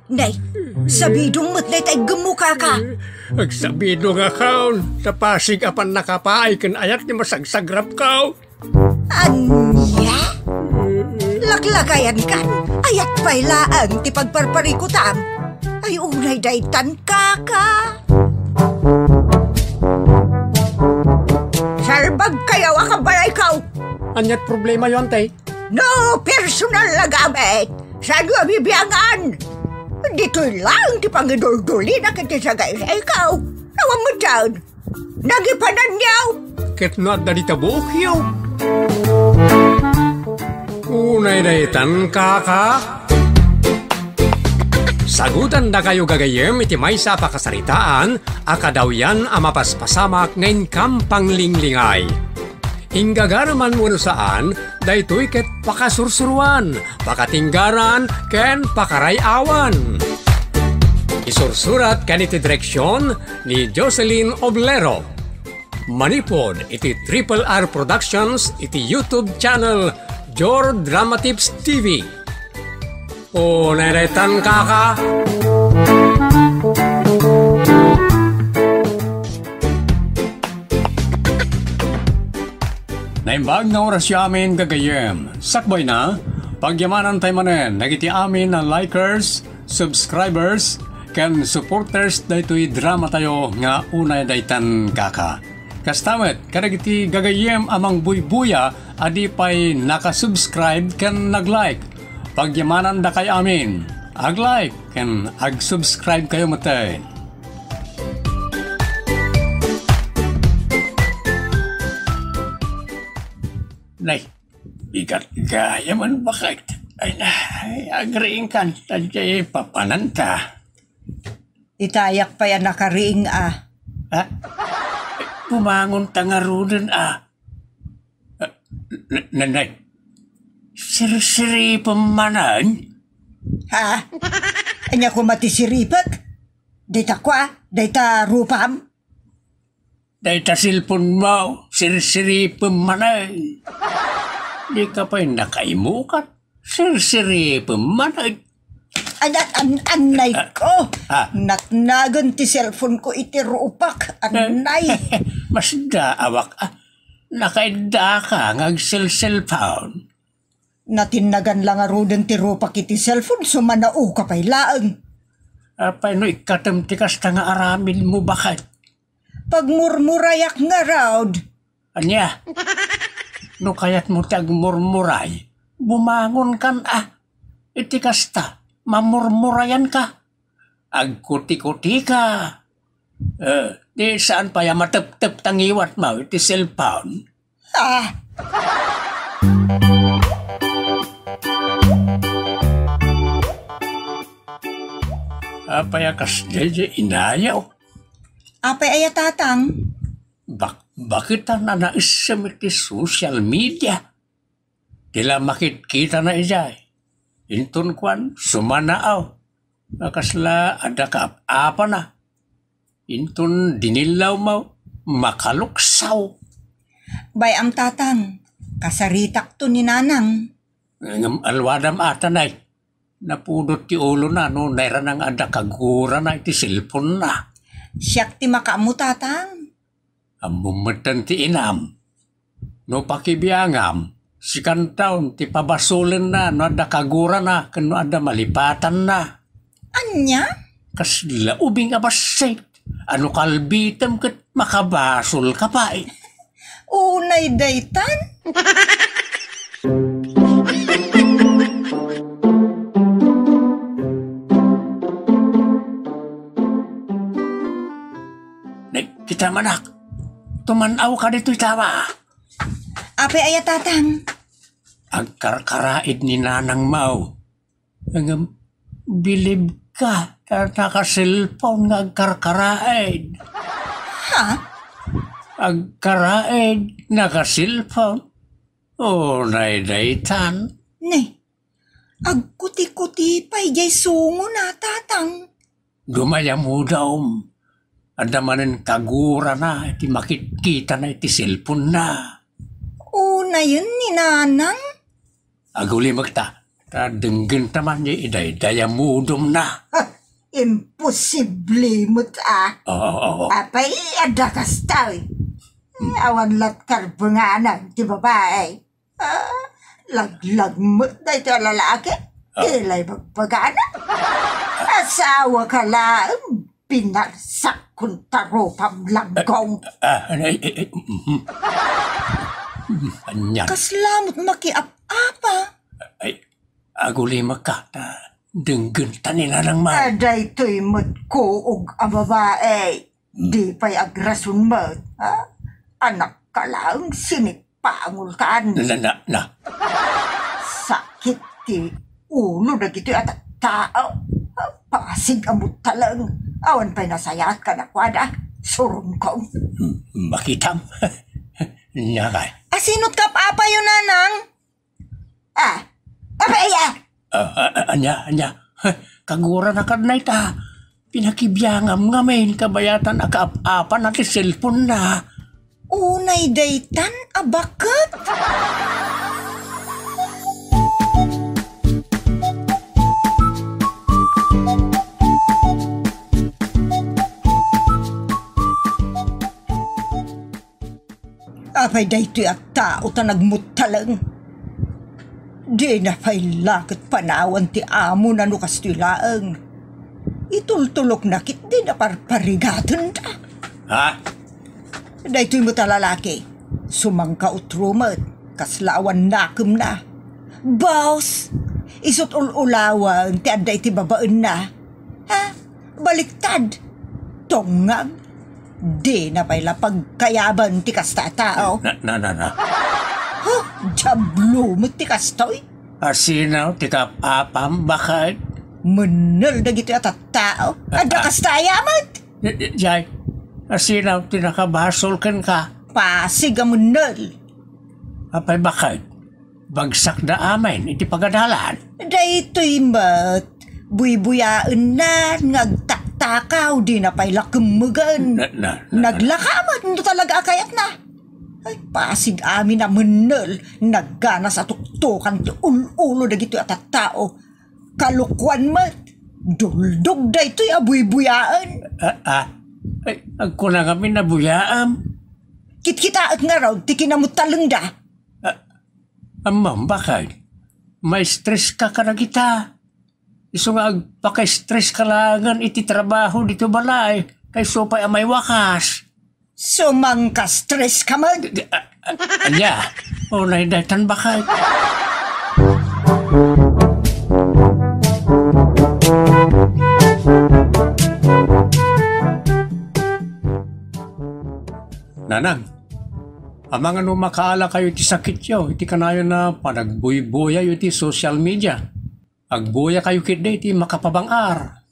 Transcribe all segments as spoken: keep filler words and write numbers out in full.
Nay, sabidong met dayta iggemmo, kaka. Agsabidongakon, ta pasig a pannakapaay ken ayat ti masagsagrapko. Ania? Laklakayankan, ayat pay laeng ti pagparparikutam. Ay, unay daytan, kaka. Salbagkayo a kabalayko. Aniat problemayo, ante? No personal a gamit, saanyo a bibiangan? Ditoy laeng ti pangiduldulina ken ti sagaysayko. Awan met daytan. Nagipananyo. Ket no adda dita buokyo. Unay daytan, kaka. Sagutandakayo gagayyem iti maysa a pakasaritaan a kadawyan a mapaspasamak nga inkam panglinglingay. Inggagaraman wenno saan, daytoy ket pakasursuroan, pakatinggaran, ken pakaray-awan. Isursurat ken iti direksion ni Jocelyn Oblero. Manipud iti Triple R Productions iti YouTube channel Jor Drama Tips T V. Unay daytan, kaka. Naimbag nga orasyo amin, gagayyem. Sakbayna, pagyamanantay manen dagiti amin a likers, subscribers, ken supporters daytoy dramatayo nga Unay Daytan, Kaka. Kasta met kadagiti gagayyem a mangbuybuya a di pay nakasubscribe ken nag-like. Pagyamanandakay amin. Ag-like ken ag-subscribe kayo metten. Nay, bigat gayam a baket. Ay, nay, agriingkan, ta diay papananta. Itayak pay a nakariing a. Ha? Bumangonta ngaruden a. Ah, n-, n-, nay. Sirsiripem manen? Ha? Ania koma ti siripek? Dayta kua, dayta rupam? Dayta cellphone-mo, sirsiripem manen. Dika pay nakaimukat, sirsiripem manen. An-, an-, annay ko. Ah. Natnagan ti cellphone ko iti rupak. Annay. Masdaawak, ah. Nakaiddaka nga agselselpaon. Natinnagan la ngaruden ti rupak iti cellphone, sumanaoka pay laeng. Apay no ikkatem ti kasta nga aramidmo, baket? Pagmurmurayak ngarud. Ania? No kayatmo ti agmurmuray, bumangonkan a. Iti kasta, mamurmurayanka. Agkutikutika. Eh, di saan pay a mateptep ta ngiwatmo iti cellphone? Ah. Apay a kasdiay inayo? Apay aya, Tatang? Bak-, bakit a nanaisem iti social media? Ti la makitkitana idiay. Inton kuan, sumanaaw. Nakasla, adda kaap-apana. Inton dinillawmo, makaluksaw. Bay-am, Tatang, kasaritakto ni Nanang. Ngem alwadam ata, nay. Napudot ti ulona no nairana nga adda kagurana iti cellphone-na. Siak ti makaammo, Tatang. Ammom metten ti inam. No pakibiangam, sikantaon ti pabasolenna no adda kagurana ken no adda malipatanna. Ania? Kasla ubing a bassit. Ano kalbitem ket makabasolka pay? Unay daytan? Nagkita manak. Tuman-aw ka ditoy tawa. Apay aya, Tatang? Agkarkaraid ni Nanang Mau. Ngem, bilib ka, ta naka-cellphone nga agkarkaraid. Ha? Agkaraid, naka-cellphone. Unay daytan. Ne, agkuti-kuti pay jay sungona, Tatang. Dumayamudom. Adda manen kagurana iti makitkitana iti cellphone-na. Unayen ni Nanang? Agulimekta. Ta denggenta man diay idaydayamudom na. Ha, imposible met a. Oo, oo. Apay, adda kasta, oy. Hmm. Awan la't karbengana ti babai. Ah, laglag met daytoy a lalaki. Ah. Ilay bagbagana. Asawa ka laeng, binarsak kun tarupam langgong. Ah, ah, ay, ay, ay, mhm. Ania? Kasla met makiap-apa. Ay, agulimek ka, ta denggenta ni Nanang man. Ah, daytoy met kuog a babai. Di pay agrason met, ha? Anak ka laeng, sinipangol kan. Na, na, na. Sakit ti ulo dagitoy a tattao. Pasig a muttaleng. Awan pay nasayaat kadakuada. Suronkon. M-, makitam. Nia kay? Asino't kaap-apayo, Nanang? Ah, apay, ah? Ah, ah, ah, ania, ania? Heh, kagurana kadna ita. Pinakibiangam ngamin, kabayatan a kaap-apana ti cellphone-na. Unay daytan a baket? Apay daytoy a tao ta nagmuttaleng? Dina pay la ket panawan ti amona no kastoy laeng. Itultulokna ket dina parparigatenda. Ha? Daytoy met a lalaki, sumangkautro met, kasla awan nakemna. Boss, isu't ul-ulawen ti adda iti babaenna. Ha? Baliktad. Tungngang. Dina pay la pagkayaban ti kasta a tao. Na, na, na, na. Huh? Diablo met ti kastoy? Asino ti kaap-apam, baket? Mennel dagitoy a tattao. Adda kasta aya met? Jay, asino ti nakabasol kenka? Pasig a mennel. Apay, baket? Bagsakda amin iti pagadalan. Daytoy met, buybuyaenna nga agtaktakaw, dina pay la kemmegen. Na, na, na, na. Naglaka met no talaga a kayatna. Ay, pasig amin a mennel, nagganas a tuktokan ti ul-ulo dagitoy a tattao. Kalokuan met, duldog daytoy a buybuyaen. Ah, ah. Ay, agkuna ngamin a buyaam. Kitkitaek ngarud ti kinamuttalengda. Ah, Ammom, baket? Maistres ka kadagita. Isu nga agpakaistres ka laengen iti trabaho ditoy balay, kayso pay a maiwakas. Sumangkastres ka met? Di, di, a, a, ania? Unay daytan, baket. Nanang, amangan no makaalakayo iti sakityo iti kanayon a panagbuybuyayo iti social media. Agbuyakayo ketdi iti makapabang-ar.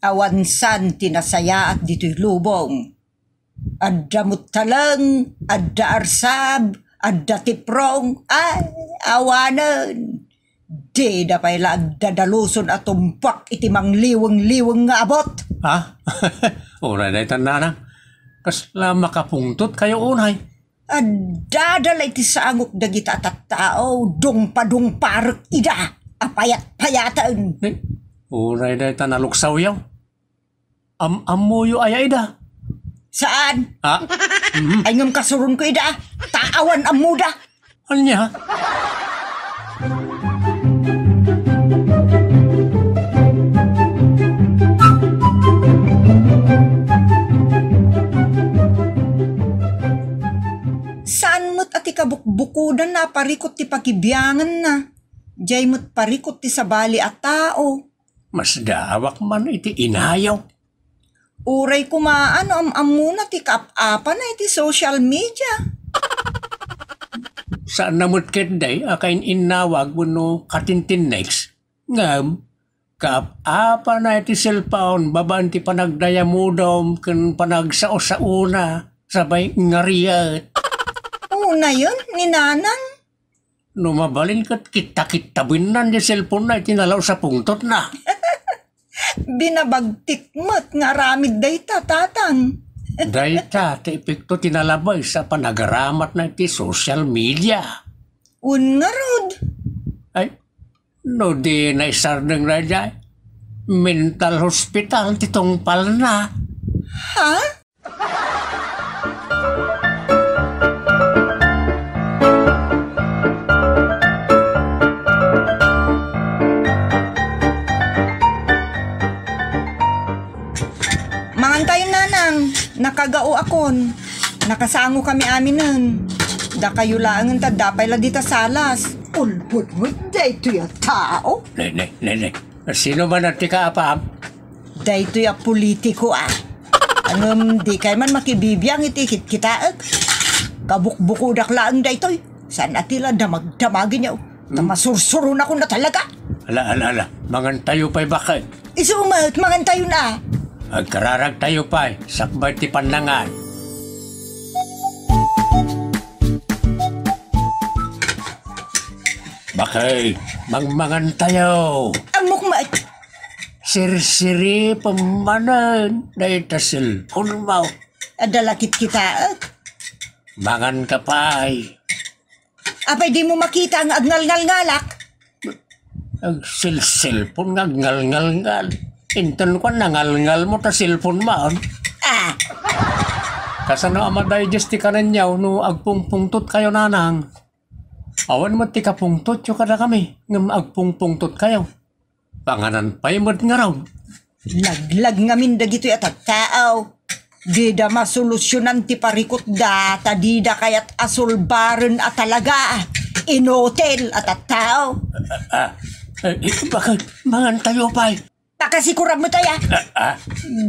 Awan saan ti nasayaat ditoy lubong. Adda muttaleng, adda arsab, adda tiprong. Ay, awanen. Dida pay la agdadaluson a tumpak iti mangliweng-liweng nga abut. Ha? Unay daytan, nanang. Kasla makapungtotkayo unay? Addada la iti sangok dagita a tattao, dungpadungparek ida a payatpayaten. Eh, unay dayta naluksawyo? Am-ammoyo aya ida? Saan? Ha? Mhm. Ay, ngem kasuronko ida, ta awan ammoda. Ania? Saan met a ti kabukbukodanna a parikut ti pakibianganna. Diay met parikut ti sabali a tao. Masdaawak man iti inayo. Uray koma no am-ammona ti kaap-apana iti social media. Saanna met ketdi a kain-innawag wenno katintinneks. Ngem, kaap-apana iti cellphone babaen ti panagdayamudom ken panagsao-saona, sabay ngariat. Unayen ni Nanang. No mabalin ket kitta-kitta bennan ti cellphone-na iti nalaus a pungtotna. Binabagtik met nga aramid dayta, Tatang. Dayta ti epekto ti nalabes a panagaramatna iti social media. Wen ngarud. Ay, No di naisardeng daydiay, mental hospital ti tungpalna. Ha? Mangantayon, nanang. Nakagao akon. Nakasango kami aminen. Dakayo laengen ta adda pay la dita salas. Ulbod met daytoy a tao. Ne, ne, ne, ne. Sino man ti kaapam? Daytoy a politiko, a. Ngem dikay man makibibiang iti kitkitaek. Kabukbukodak laeng daytoy. Saan a ti la damagdamagenyo. Ta Hmm? masursuronakon a talaga. Ala, ala, ala. Mangantayo pay, baket. Isu met, mangantayon a. Agkararagtayo pay, sakbay ti pannangan. Baket, mangmangantayo. Ammok met. Sirsiripem manen dayta cellphone mo. Adda la kitkitaek. Mangan ka pay. Apay dimo makita nga agngalngalngalak? Agsilsilpon nga agngalngalngal. Inton kuan, nangalngal mo ta cellphone man. Ah! Kasano a ma-digest ti kanenyo no agpungpungtot kayo, nanang? Awan met ti kapungtotyo kadakami, ngem agpungpungtot kayo. Panganan pay met ngarud. Laglag ngamin dagitoy a tattao. Dida masolusionan ti parikutda, ta dida kayat a sulbaren a talaga. Inutil a tattao. Ah, ah, eh, baket, mangantayo pay. Pakasikuram mo tayo. Ah, ah.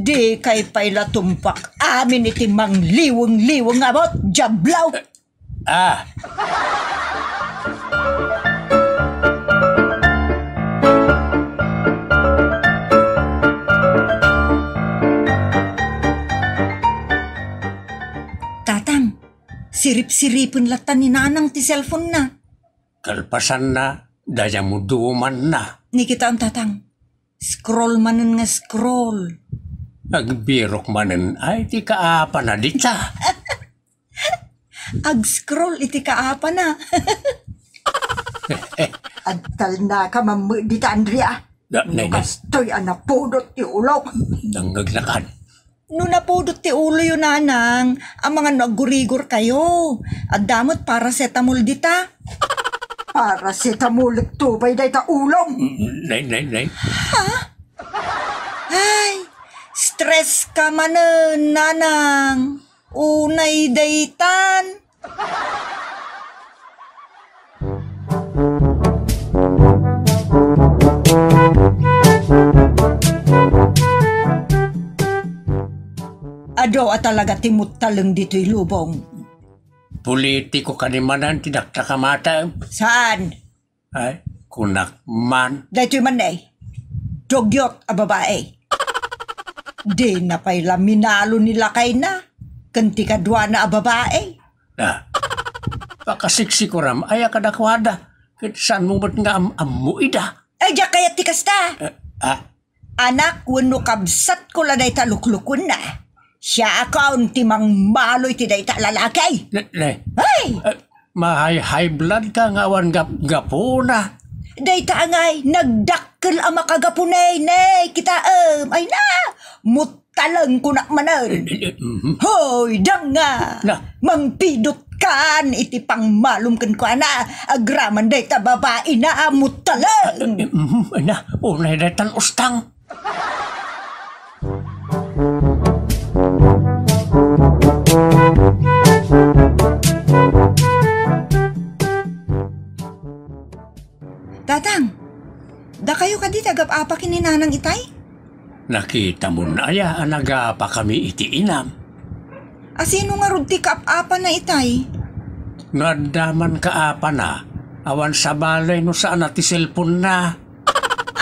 Dikay pay la tumpak amin iti mangliweng-liweng a bot, diablo. Ah. Tatang, sirip-siripen latta ni Nanang ti cellphone-na. Kalpasanna, dayta mudumanna. Ni kitaan, Tatang. Scroll manen nga scroll. Agbirok manen ay ti kaapana dita. Ag-scroll iti kaapana. Adtalnaka mammed dita, Andrea. Da-, No nay, nay. Kastoy a napudot ti ulok. Nangngegnakan. No napudot ti uloyo, Nanang, amangan no aggurigor kayo. Adda met paracetamol dita. Paracetamol, tubay dayta ulom. Nay, nay, nay. Ha? Ay, stress ka manen, Nanang. Unay daytan. Adu a talaga ti muttaleng ditoy lubong. Politiko kadi manen ti dakdakamatem? Saan? Ay, kunak man. Daytoy man, eh. Dugyot a babae. Dina pay la minalo ni lakayna ken ti kaduana a babae. Ah, pakasiksikuram aya kadakuada, ket saanmo met nga am-ammo ida? Ay, diak kayat ti kasta. Eh, ah? Anak wenno kabsatko la dayta luklukuenna. Siakon ti mangmalo iti dayta a lalaki. Ne, ne. Ay! Eh, ma-high, high blood ka nga awan gap-, gapuna. Dayta angay, nagdakkel a makagapuna, ne, kitaem. Ay na, muttaleng kunak manen. Eh, eh, eh, mhm. Hoy, danga! Na. Mangpidot kan iti pangmalom kenkuana, agraman dayta babaina a muttaleng. Eh, eh, mhm, ay na, unay daytan ustang. Tatang, dakayo kadi ti agap-apa ken ni Nanang itay? Nakitamon aya a nagapakami iti inam? A sino ngarud ti kaap-apana itay? No adda man kaapana, awan sabali no saan a ti cellphone-na.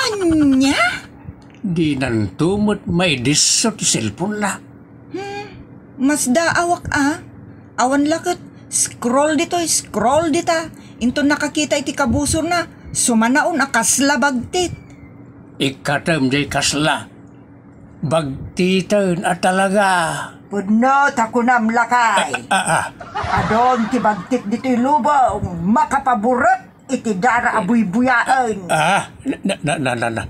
Ania? Dinanto met maidisso ti cellphone-na. Hmm, masdaawak a. Awan la ket scroll ditoy, scroll dita. Inton nakakita iti kabusorna, sumanaon a kasla bagtit. Ikkatem jay kasla. Bagtiten a talaga. Pudno ta kunam lakay. Ah, ah, ah. Adun ti bagtit ditoy lubong, makapaburet. iti dara a buybuyaen. Ah, na, na, na, na, na.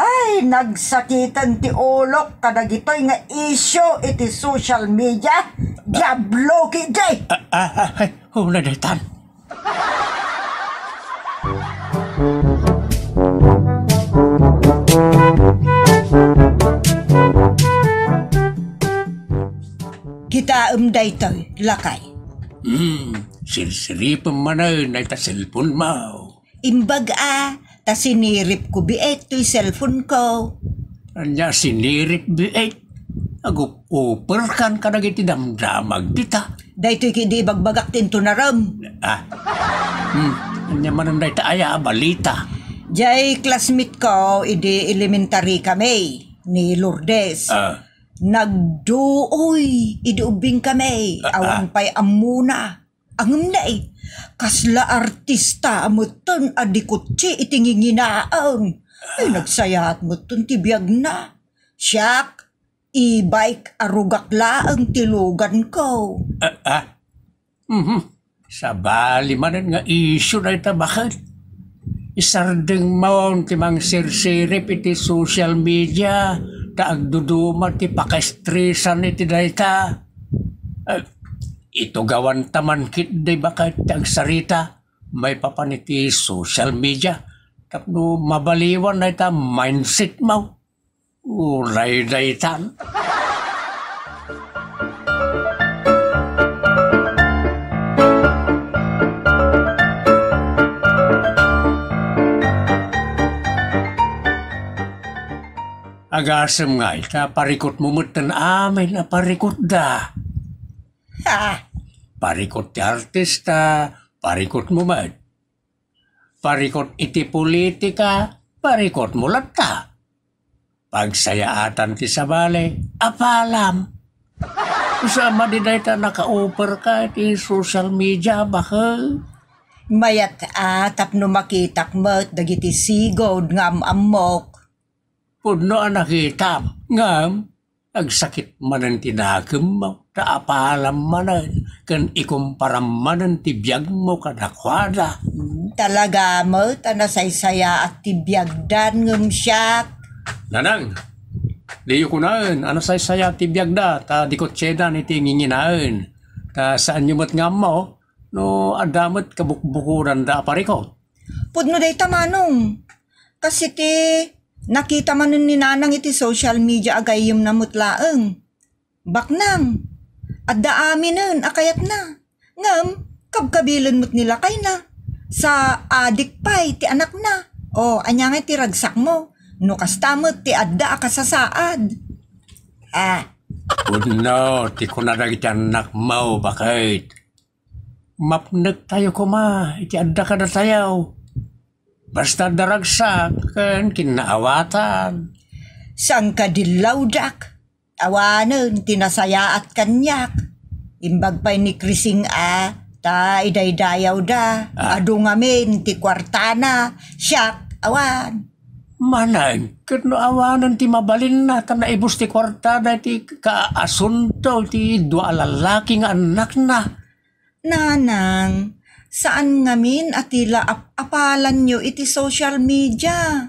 Ay, nagsakiten ti ulok kadagitoy nga isyu iti social media. Diablo, kidi! Ah, ah, ah, ay, una daytan. Kitaem daytoy, lakay. Hmm, sirsiripem manen dayta cellphone mo. Imbag a, ta siniripko biit toy cellphone ko. Ania sinirip biit? Agup-uperkan kadagiti damdamag dita. Daytoy kidi ibagbagak ti intunarem. Ah. Hmm, ania manen dayta aya a balita? Jay classmate ko idi elementary kami, ni Lourdes. Ah. Nagduoy idi ubbing kami, ah, awan pay ammona. Ngem nay, kasla artista metten a dikutsi iti nginginaen. Ay, nagsayaat metten ti biagna. Siak, e-bike a rugak laeng ti luganko. Ah, ah. Mhm. Sabali manen nga isyu dayta, baket. Isardengmon ti mangsirsirip iti social media, ta agduduma ti pakaestresan iti dayta. Eh, itugawanta man ketdi, baket, ti agsarita maipapan iti social media tapno mabaliwan dayta mindset mo. Uray daytan. Agasem ngay ta parikutmo metten amin a parikutda. Ha! Parikut ti artista, parikutmo met. Parikut iti politika, parikutmo latta. Pagsayaatan ti sabali, apalam. Usa madi dayta nakauperka iti social media, baket. Mayat a tapno makitak met dagiti sigud nga am-ammok. Pudno a nakitam, ngem agsakit manen ti nakemmo, ta apalam manen ken ikumparam manen ti biagmo kadakuada. Hmm, talaga met a nasaysayaat ti biagdan ngem siak. Nanang, diyo kunaen a nasaysayaat ti biagda, ta dikutsedan iti nginginaen. Ta saanyo met nga ammo no adda met kabukbukodanda a parikut. Pudno dayta, manong. Kas iti nakita manen ni Nanang iti social media a gayyemna met laeng. Baknang, adda aminen a kayatna. Ngem, kabkabilen met ni lakayna. Sa adik pay ti anakna. O, ania ngay ti ragsakmo? No kasta met ti adda a kasasaad. Ah. Pudno ti kuna dagiti annakmo, baket. Mapnektayo koma iti adda kadatayo. Basta adda ragsak ken kinnaawatan. Sangkadillawdak, awanen ti nasayaat kaniak. Imbag pay ni Krising a, ta idaydayawda, ah, adu ngamin ti kuartana, siak, awan. Manen, ket no awanen ti mabalinna, ta naibus ti kuartada iti kaasunto ti dua a lalaki nga annakna. Nanang, saan ngamin a ti la ap-apalanyo iti social media,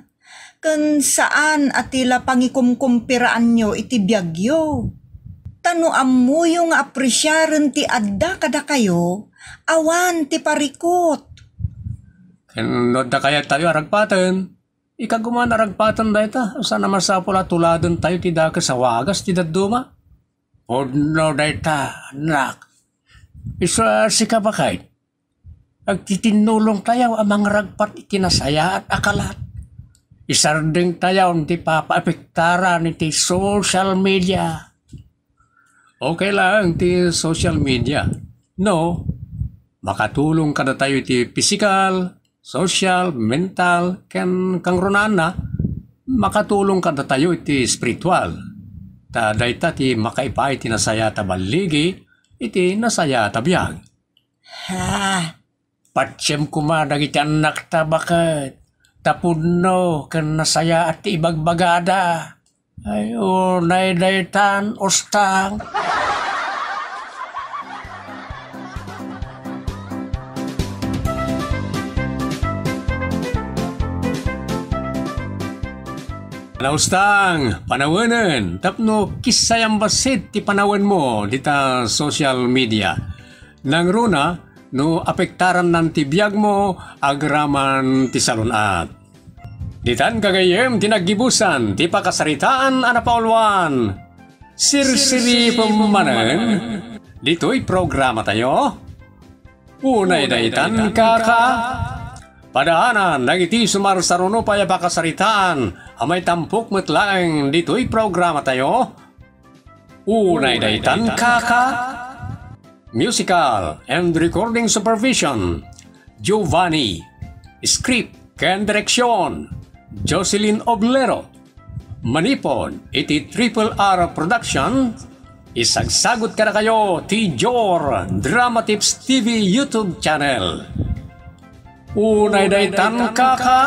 ken saan a ti la pangikumkumpiraanyo iti biagyo. Ta no ammoyo nga apresiaren ti adda kadakayo, awan ti parikut. Ken no adda kayatyo a ragpaten, ikaguman a ragpaten dayta, saan a masapul a tuladentayo ti dakes a wagas ti dadduma? Pudno dayta, annak. Isu a sika, baket, agtitinnulongtayo a mangragpat iti nasayaat a kalat. Isardengtayo ti papaapektaran iti social media. Okay lang ti social media. No, makatulong kadatayo iti pisikal, social, mental, ken kangrunaanna, makatulong kadatayo iti espiritual. Ta dayta ti makaipaay ti nasayaat a balligi iti nasayaat a biag. Ha? Patiem koma dagiti annakta, baket, ta pudno ken nasayaat ti ibagbagada. Ay, unay daytan, ustang. Naustang, panawenen, tapno kissayam bassit ti panawenmo dita social media. Nangruna, no apektarannan ti biagmo agraman ti salun-at. Ditan gagayyem ti naggibusan ti pakasaritaan a napauluan. Sirsiripem manen ditoy programatayo. Unay daytan, kaka. Padaanan dagiti sumarsaruno pay a pakasaritaan a maitampok met laeng ditoy programatayo. Unay daytan, kaka. Musical and recording supervision, Giovanni. Script ken direksyon, Jocelyn Oblero. Manipod iti Triple R Production, isagsagut kadakayo ti Jor Drama Tips T V YouTube channel. Unay daytan, kaka.